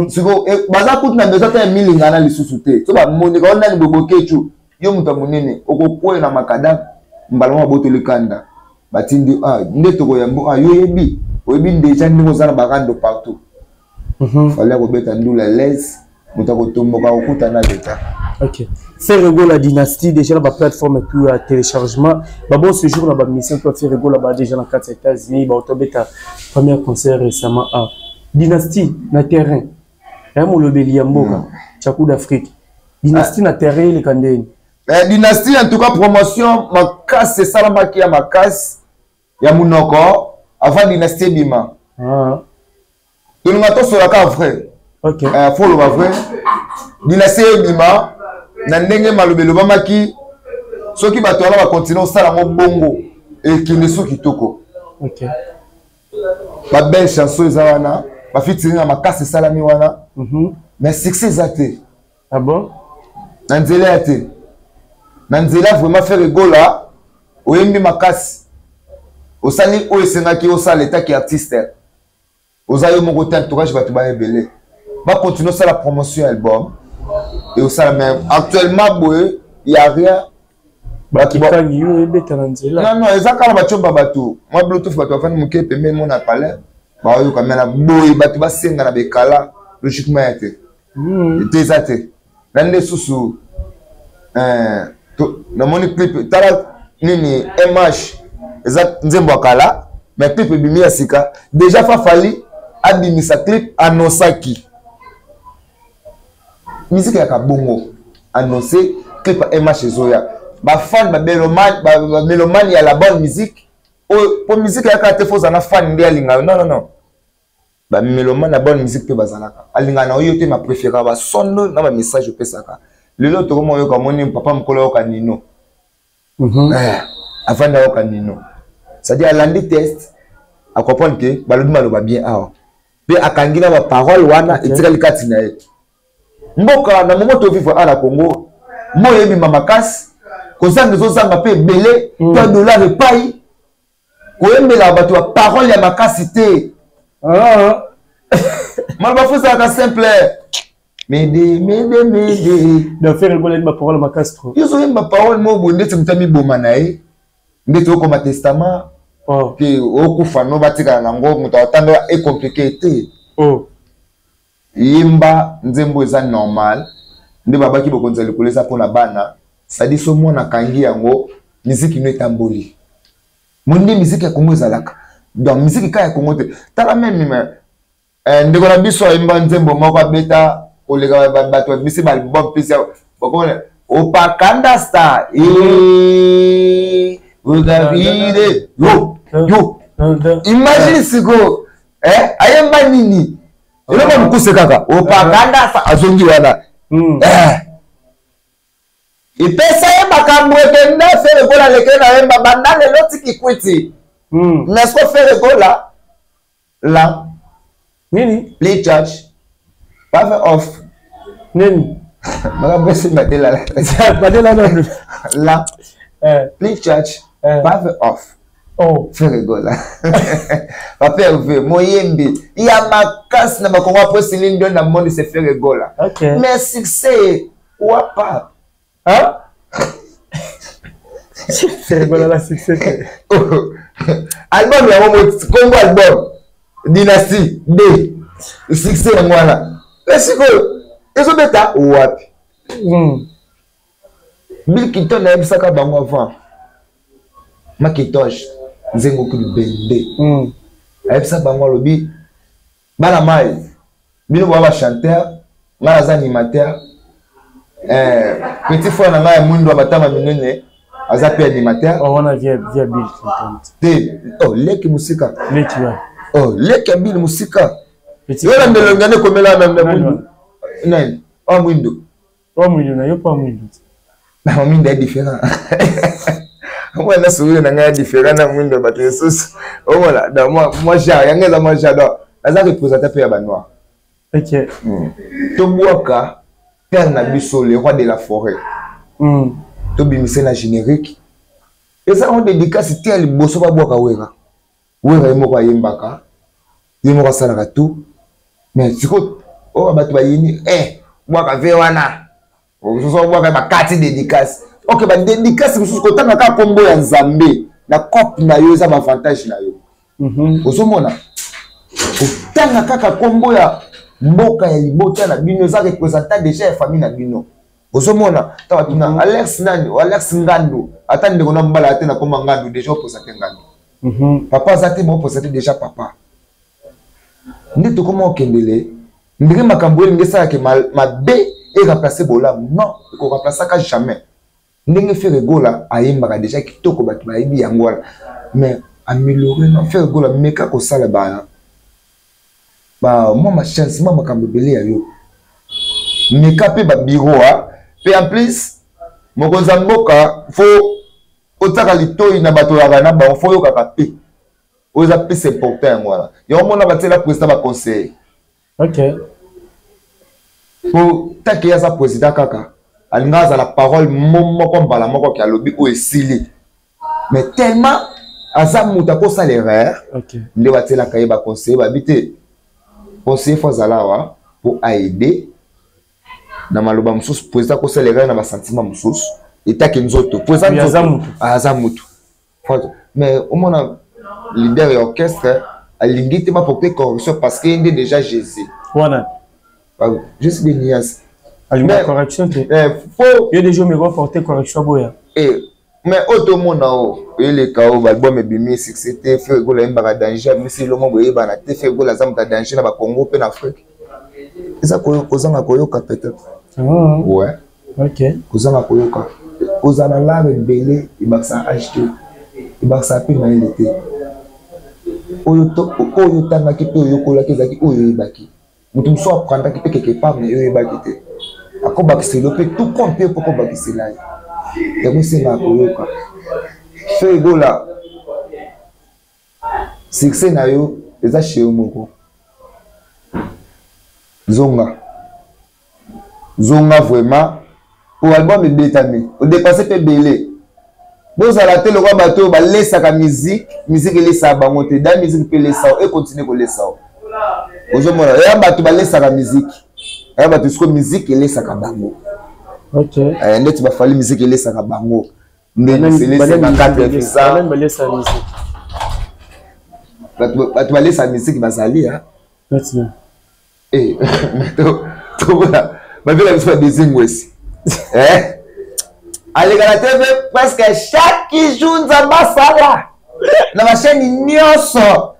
Siko baza kutu na besoin ata ya milinga na lisusu te. So bamonika o nani bobokechu yo moto ya monene okokwela na makadam mbala moko babotoli kanda batindi ah, nde tokoyambo ah, yo oyebi oyebi deja ndenge oza na barando partout. Fallait akobeta ndula l'aise moto akotomboka kokuta na leta.
Ok. Ferre Gola dynastie déjà na ba plateforme tout ya téléchargement. Ba bon séjour na ba mission toi Ferre Gola ba déjà na kati États-Unis ba otobeta premier concert récemment à dynastie na terrain. Ya molobeli ya mboka Tchakou d'Afrique. Dynastie na terrain le kandeni.
Eh, dynastie en tout cas promotion makasi esalamaki ya makasi ya munoko avant dynastie ebima. Tolinga tosolaka vrai. Faut loba vrai. Dynastie ebima na ndenge maloba elobamaki soki bato wana bakontinue kosala yango bongo ekende so kitoko. Ba belle chanson eza wana, ba featuring ya makasi esalami wana. Mais succès eza te.
Ah bon?
Na nzela ya te. Na nzela vraiment Ferre Gola oyembi makasi. Osali oyo esengaki osala etaki artiste. Oza yo moko te entourage bato ba ebele. Ba continuer osala promotion ya album et osala mais actuellement boye y a rien.
Bakikangi yo ebeta na nzela.
Non non eza kala bachomba bato. Mwa bluetooth bato bafandi moke pembeni mona palais. Bayoka mais na boye bato basenga na bekala logiquement ya te. Te eza te. Na nde susu namoni clip tala nini MH eza nzembo ya kala mais clip ebimi ya sika déjà Fafali abimisa clip annoncaki musique ya kabongo annoncé clip ya MH ezoya ba fan ba mélomane ba mélomane ya la bonne musique oyo po musique ya kaka te faut na fan nde alinga non non non ba mélomane ya bonne musique pe bazalaka alinga na oyo te ma préférera ba sondo na ba message opesaka lelo tokoma oyoka moni papa mokolo oyoka Nino. Afandi ayoka Nino, c'est-à-dire alandi test a comprendre que balobi maloba bien awa pe akangi na ba parole wana etikali kati na ye. Mboka na moment to vivre à la Congo moyo ebima makasi kozanga ezozanga pe ebele to dollar epai koyembela bato ya parole ya makasi te. Maloba fo ezalaka simple. Mede, mede, mede.
Donc, Ferre Gola yemba parole makasi trop.
Yo ozoyemba parole moko boye ndeti moto amiboma na ye, ndeti okoma testament, ke okufa no batikala nango moto atanga e compliqué te. Yemba nzembo eza normal nde babaki bokonzi ya likolo eza mpona bana, c'est-à-dire so mwana akangi yango miziki no etamboli. Monde musique ya Congo ezalaka. Donc musique ka ya Congo te. Tala même ndeko na biso ayemba nzembo moko abeta koleka bato babimisi ba album pesa bakona opakanda star eh regardez yo yo imagine siko ayemba nini eloko mokuse kaka opakanda star azongi wana ipesa ye makambo ekenda Ferre Gola leke na yemba banda lelo tiki kwiti. Mais ce Ferre Gola la
nini
play charge power off
nini
makambo esi badela
badela nanu
la play charge power off.
Oh.
Ferre Gola. Papa Hervé, moyembi, ya makasi na bakongo après Céline Dion na monde c'est Ferre Gola.
Okay.
Mais succès wapa.
Hein? Ferre Gola la succès.
Album ya mo Congo album Dynastie B. Succès yango wana. Mais sikoyo ezobeta wapi? Bill Clinton ayebisaka bango avant Macintosh nzengo kulubende ayebisa bango alobi bana mai bino boa bachanteur ngai naza animateur eh, petit frère na ngai ya mwindo ya matama minene aza mpe animateur
oh, wana via via Bill Clinton
te oh, leki mosika
leki wa
oh, leki ya Bill mosika yo na ndelongi ane ekomela na mwindu nani oyo mwindu
Oyo mwindu na yo mpo mwindu.
Na mwindu ya différent. Omona na sourire na ngai ya différent na mwindu ya bato mosusu. Omona donc moi moi genre yanga eza moi genre donc naza représentant mpe ya ba noir.
Ok.
Tobwaka père na biso le roi de la forêt. Tobimise na générique. Eza yango dédicace te ya liboso babwaka Wera. Wera ye moko ayembaka, ye moko asalaka tout. Mais sikoyo oyo bato bayini eh bwaka ve wana mosusu obwaka bakati dédicace. Ok, ba dédicace mosusu kotanga kaka kombo ya Nzambe na cope na yo eza ba avantage na yo. Ozomona kotanga kaka kombo ya mboka ya libota na bino eza représentant déjà ya famille na bino. Ozomona ta batuna Alex nani, Alex Ngandu, ata ndeko na mbala te na koma Ngandu déjà opresente Ngandu. Papa aza te, mais opresente déjà papa. Nde tokoma okendele ndenge makambo elingi esalaka mabe e remplacer bolamu. Non, eko remplaçaka jamais. Ndenge Ferre Gola ayembaka déjà kitoko, bato bayebi yango wana. Mais améliorer non, Ferre Gola meka kosala ba ba mwa ma changement makambo ebele ya yo. Meka pe ba bureau a pe en plus mokonzi ya mboka faut otaka litoyi na bato oyaka na bango, faut oyokaka pe. Oyo eza plus important yango wana. Yango mona batiela président ba conseiller.
Ok.
Po tant que aza président kaka, alinga azala parole moko mbala moko ki alobi oyo esili. Mais tellement aza moto akosala erreur,
Ok.
nde batielaka ye ba conseiller babi te. Conseiller faut azala awa po aider na maloba mosusu, président akosala erreur na ba sentiment mosusu etaki nzoto. Président
Oui, aza
nzoto.
moto.
Ah, aza moto. Mais omona leader ya orchestre alingi te baporter correction parce que nde déjà Jésus.
Wana.
Bah, Jésus de Nias.
Alingi
Mais,
correction te.
Eh, faut
Yo déjà omeko porter correction boya.
Eh, mais oyo tomona o eleka oyo balbum ebimi succès te, Ferre Gola ayembaka danger, abimisi elongo boyebana te, Ferre Gola aza moto ya danger na ba Congo mpe na Afrique. Eza kozanga koyoka peut-être.
Ah.
Ouais.
Ok.
Kozanga koyoka. Kozala na lare ebele ebakisaka âge te, ebakisaka mpe mayele te. Oyo oyo otangaki mpe oyokolaki ezalaki oyo oyebaki. Moto mosusu aprendaki mpe quelque part mais oyebaki te. Akobakisela yo mpe tout compte mpe okobakisela ye. Yango esengaka koyoka. Ferre Gola, succès na yo eza chez yo moko. Zonga. Zonga vraiment. Po album ebetami, odépassé mpe ebele. Bozala te lokola bato oyo balesaka musique, musique elesaka bango te. Da musique mpe elesa yo, e continue kolesa yo. Ozomona, ya bato balesaka musique. Ya bato siko musique elesaka bango.
Ok.
Ndeti bafali musique elesaka bango. Ndenge elesaka quatre visa.
Banani balesaka musique?
Bato balesaka musique bazali, hein.
Merci.
Eh, tokola bavela biso ba désingwesi. Eh? Aleka na TV presque chaque jour Nzambe asala na ba chaîne nyonso.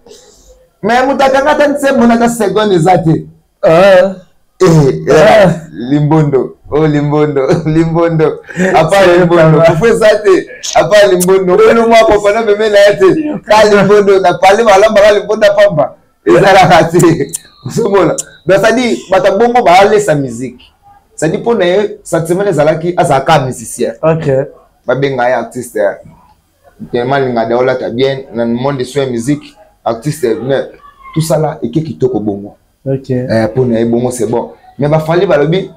Mais moto akanga ata nsembo na ata seconde eza te.
Ah.
Eh, eh, limbondo, oh limbondo, limbondo. Apa limbondo, fufu eza te. Apa limbondo, oyo mwa kopana meme na ye te. Ka limbondo, na pale balamba ka limbondo pamba. Ezalaka te. Ozomona. Donc c'est-à-dire bato bongo baalesa musique. C'est-à-dire mpo na ye sentiment ezalaki azalaka musicien.
Ok.
Babenga ye artiste. Tellement alinga da olata bien na monde so ya musique artiste mais tout ça là eke kitoko bongo.
Ok.
Mpo na ye bongo c'est bon. Mais bafali balobi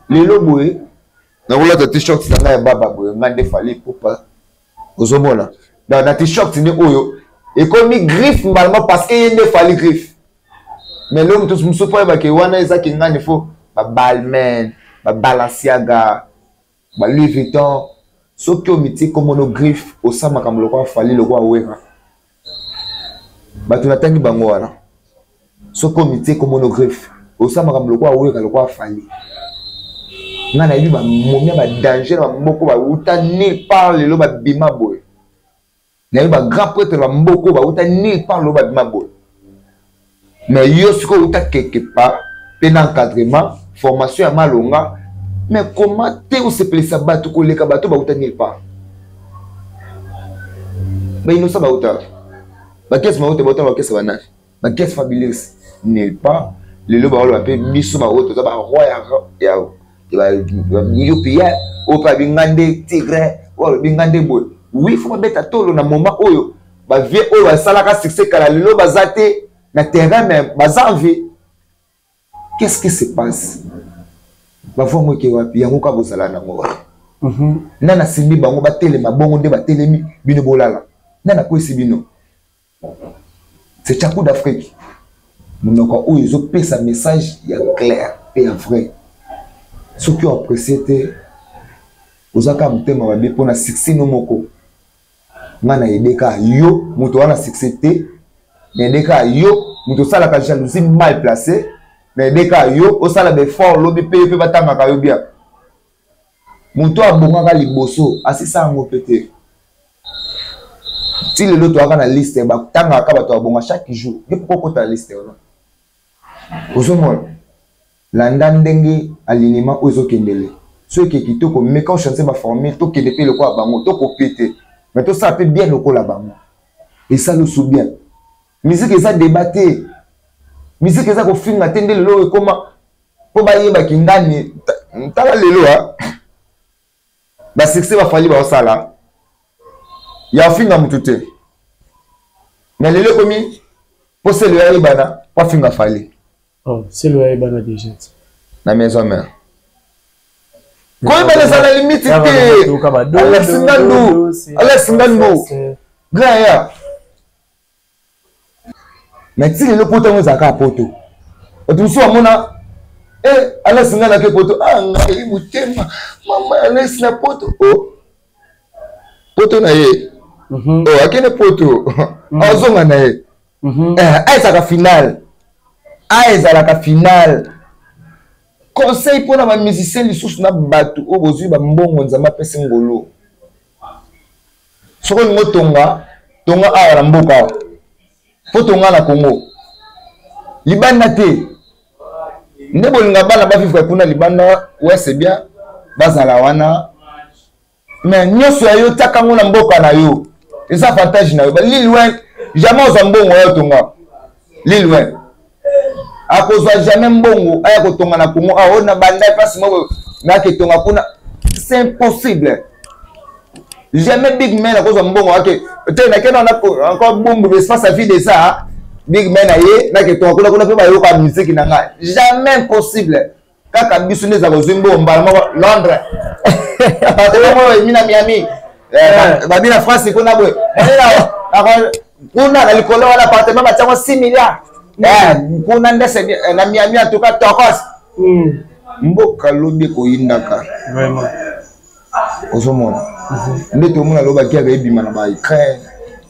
lelo boye nakolata t-shirt na ngai ya baba boye ngai nde Fally Ipupa. Ozomona. Na t-shirt nde oyo ekomi griffe mbala moko parce que ye nde Fally griffe. Mais lelo moto mosusu mpo ayebake wana eza kingani, fo babalmain, babalanciaga, ba Louis Vuitton. Soki omitie kombono griffe, osala makambo lokola Fally, lokola Wera, bato natangi bango wana. Soki omitie kombono griffe, osala makambo lokola Wera, lokola Fally. Ngai nayebi bamomia badanger na bamoko bauta nulle part, lelo babima boye. Nayebi bagrand prêtre bamoko bauta nulle part, lelo babima boye. Mais yo sikoyo outa quelque part mpe na encadrement, formation ya malonga, mais comment te osepelisa bato koleka bato bauta nulle part? Bainosa bauta bakese, bauta bauta bakese, banani, bakese fabulous nulle part, lelo baoloba mpe biso baoyo toza baroi ya européen. Oyo mpe abinga nde tigre, oyo alobi nga nde boye. Oui, fo babeta tolo na moment oyo bavie oyo basalaka succès kala, lelo baza te na terrain, mais baza en vie. Qu'est-ce qui se passe? Bavwango eke wapi? Yango kaka bozala nango wana. Nani asimbi bango batelema bongo nde batelemi? Bino bolala, nani akwesi bino? C'est Tchakou d'Afrique, monoko oyo ezopesa message ya clair mpe ya vrai. Soki oapprécie te, oza kaka motema mabe mpona succès no moko. Nga na yede kaka yo moto wana succès te, na yede kaka yo moto osalaka jalousie mal placé, na yede kaka yo osala baeffort, lobi mpe yo mpe batangaka yo bien. Moto abongaka liboso asisa yango mpe te. Ti lelo toyaka na liste, batangaka bato babonga chaque jour. Yo mpo okota na liste wana, ozomona landa ndenge alignement oyo ezokendele. Soki eke kitoko, meka ochange baformule, tokende mpe lokola bango, tokopie te, mais tosala mpe bien lokola bango, esala osu bien. Musique eza débat te, musique eza kofinga te. Nde lelo ekoma mpo bayebaki ngani. Tala lelo a basuccès bafali baosala ya ofinga mutu te, mais lelo ekomi mpo selo yayebana mpo afinga Fali.
Oh, selo yayebana déjà
na maison mère. Koyebana eza na limite te. Alex Ngandu, Alex Ngandu, grand ya mais ti lelo poto yango ezalaka ya poto. Bato mosusu bamona e Alex ngai nake poto, a ngai motema mama Alex na poto o oh. Poto na ye oh, akende poto, azonga na ye. A ezalaka final, a ezalaka final. Conseil mpona bamusicien lisusu na bato oyo bozwi bambongo, Nzambe apesi ngolu, soki olingi otonga, tonga awa na mboka awa, mpo tonga na Congo, libanda te. Nde bolinga bana bavivre kuna libanda, ouais, c'est bien, bazala wana, mais nyonso ya yo, tiaka yango na mboka na yo, eza avantage na yo. Lil Wayne jamais ozwa mbongo ya otonga. Lil Wayne akozwa jamais mbongo aya kotonga na Congo awa, oyo na banda place moko naketonga kuna, c'est impossible. Jamais big man akozwa mbongo ake te nake na encore bumbu espace ya vide eza big man aye naketonga kuna, kuna mpe bayoka musique na ngai, jamais, impossible. Kaka biso nde eza kozwi mbongo mbala moko Londres, moko emi na Miami, babi na France kuna boye, kuna na likolo wana appartement batiango 6 milliards kuna nde na Miami. En tout cas tokos mboka lobi ekoyindaka, ozomona nde tomona loba guerre ebima na baUkraine,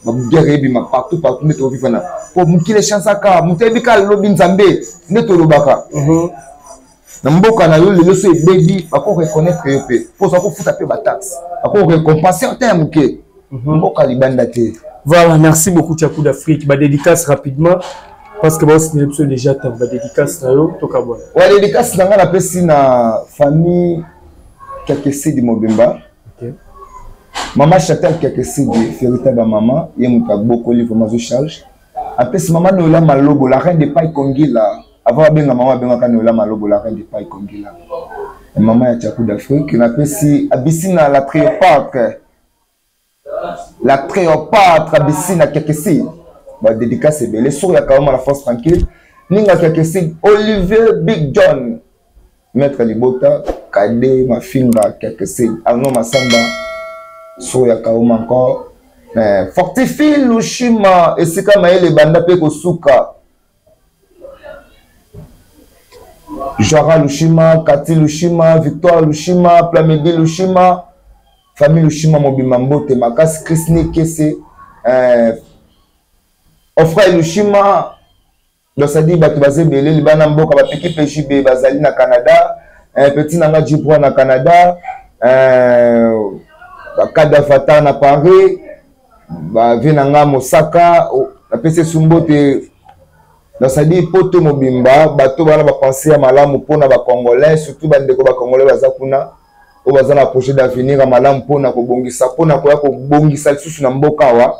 baguerre ebima partout partout, nde toviva na po mokili echansaka. Moto ayebi kaka lobi Nzambe. Nde tolobaka na mboka na yo lelo so ebebi, bako reconnaître yo mpe mpo oza kofuta mpe bataxe, bako récompense ata ya moke. Mboka libanda te.
Voilà, merci beaucoup Tchakou d'Afrique. Ba dédicace rapidement parce que bon, c'est déjà temps. Ba dédicace na yo tokabwana.
Ouais, dédicace na nga napesi na famille Kakesidi mobimba. Okay. Mama Chantal Kakesidi, fierté ba mama, ye moto abokoli vraiment zo charge. Apesi mama Noela Malobo, la reine de Pai Kongila. Avant abenga mama, abengaka Noela Malobo, la reine de Pai Kongila. Mama ya Tchakou d'Afrique, napesi Abisina la Cléopâtre. La Cléopâtre Abisina Kakesi. Ba dédicace ebele sur ya Kaoma la force tranquille. Ninga Kakesi, Olivier Big John. Maître Libota, Kade Mafinga Kakesi, Arnaud Massamba, sur ya Kaoma encore. Fortifie Lushima esika mayele ebanda mpe kosuka. Jara Lushima, Kati Lushima, Victoire Lushima, Plamedi Lushima, famille Lushima mobimba mbote makasi, Chris Nikese, Ofra Lushima, donc ça dit bato baza ebele libanda mboka bapeki PJB bazali na Canada, petit nanga Jibra na Canada, bakada Fata na Paris, bavie nanga Mosaka, napesi esu mbote. Donc ça dit poto mobimba bato bana ba penser ya malamu pona ba congolais, surtout bandeko ba congolais baza kuna oyo baza na projet d'avenir ya malamu pona kobongisa, pona koya kobongisa lisusu na mboka awa.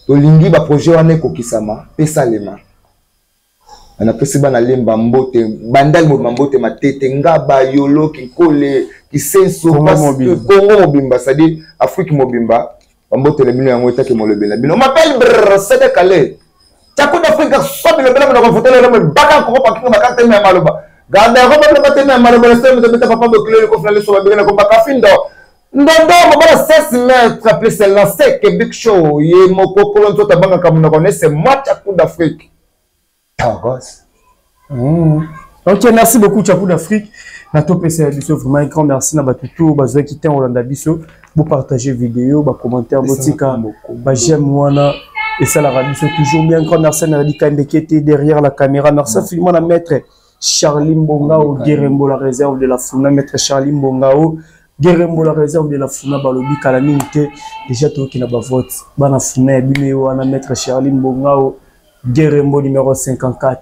Tolingi ba projet wana ekokisama pe salema. Napesi bana Lemba mbote, Bandal mobimba mbote, Matete, Ngaba, Yolo, Kinkole, Kisenso, Congo mobimba, c'est-à-dire Afrique mobimba. Bambote na bino yango etake molobela bino. On m'appelle brrr, Sede Kale. Tchako d'Afrique, sobi lobela monoko fotele lomo, baka koko pakinga bakaka teme ya maloba. Garde roba bino bateme ya maloba, na seme tobeta papa bokilo yoko fina leso babenge na komba kafindo. Ndondo mobala 16 mètres plus lancé que Big Show ye moko kolo nzoto abangaka monoko ne c'est moi Tchako d'Afrique. Togos.
Ok, merci beaucoup Tchako d'Afrique. Na topesa ya biso vraiment un grand merci na bato tout bazwaki temps olanda biso, bo partager vidéo, ba commentaire, botika ba j'aime wana esalaka biso toujours bien. Grand merci na Radika Ndekete derrière la caméra. Merci infiniment na maître Charlie Mbongao, Guerembo, la réserve de la Funa. Maître Charlie Mbongao, Guerembo, la réserve de la Funa, balobi kala mingi te déjà toyoki na ba vote bana Funa ya bino wana. Maître Charlie Mbongao, Guerembo numéro 54.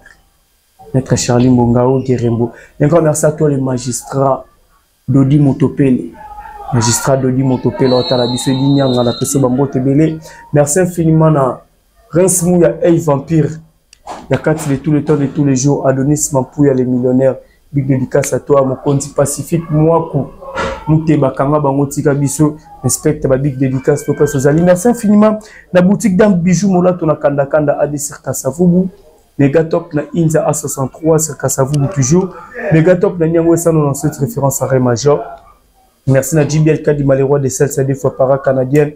Maître Charlie Mbongao, Guerembo. Un grand merci à toi les magistrats Dodi Motopele. Magistrat Dodi Motopele, otala biso dinyanga na peso bambote belé. Merci infiniment na Prince Mouya, Hey Vampire. Ya kati de tous les temps, de tous les jours, Adonis Mampouya, les millionnaires. Big dédicace à toi, Mokonzi Pacifique, Mwaku. Muteba Kanga Bango Tika Biso, respecte ba big dédicace, to place aux alliés. Merci infiniment. Na boutique d'un bijou Molato na Kanda Kanda AD sur Kasavubu. Megatop na Inza A63 sur Kasavubu toujours. Megatop na Nyango Esano dans cette référence à Ré Major. Merci na JBL Kadima, le roi des salsa des fois para canadienne.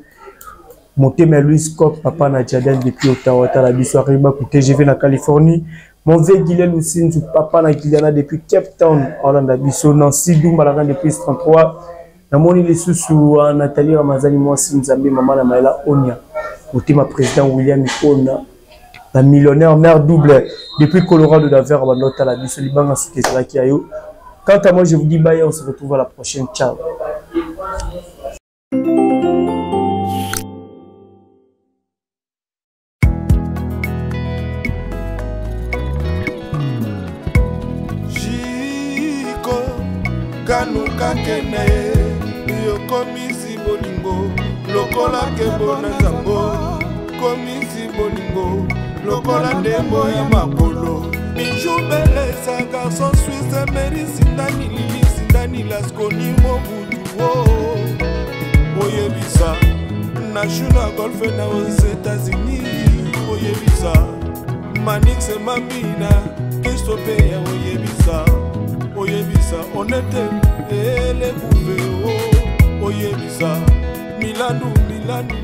Motema Louis Scott, papa na Jaden depuis Ottawa, la biso arriba pour TGV na Californie. Mon vieux Guilhem Lucinzu, papa na Guiliana depuis Cape Town, Hollande biso Nancy Dumba la reine depuis 33. Namoni lisusu Nathalie Ramazani mwasi Nzambe mama na Maëla Onia. Motema président William Ikona, la millionnaire mère double depuis Colorado d'Aver bandota la biso libanga suki ezalaki ya yo. Quant à moi, je vous dis bye, on se retrouve à la prochaine. Ciao.
Jiko kanuka kene yokomisi bolingo lokola kembo na nzambo komisi bolingo lokola ndembo ya makolo. Bijou Belesa garçon suisse Mary Sindani Lili Sindani Lasconi Mobutu oh. Oyebisa na Juna Golf na aux États-Unis oyebisa Manix Mambina Christophe ya oyebisa oyebisa honnête ele gouve oh. Oyebisa Milandu Milandu.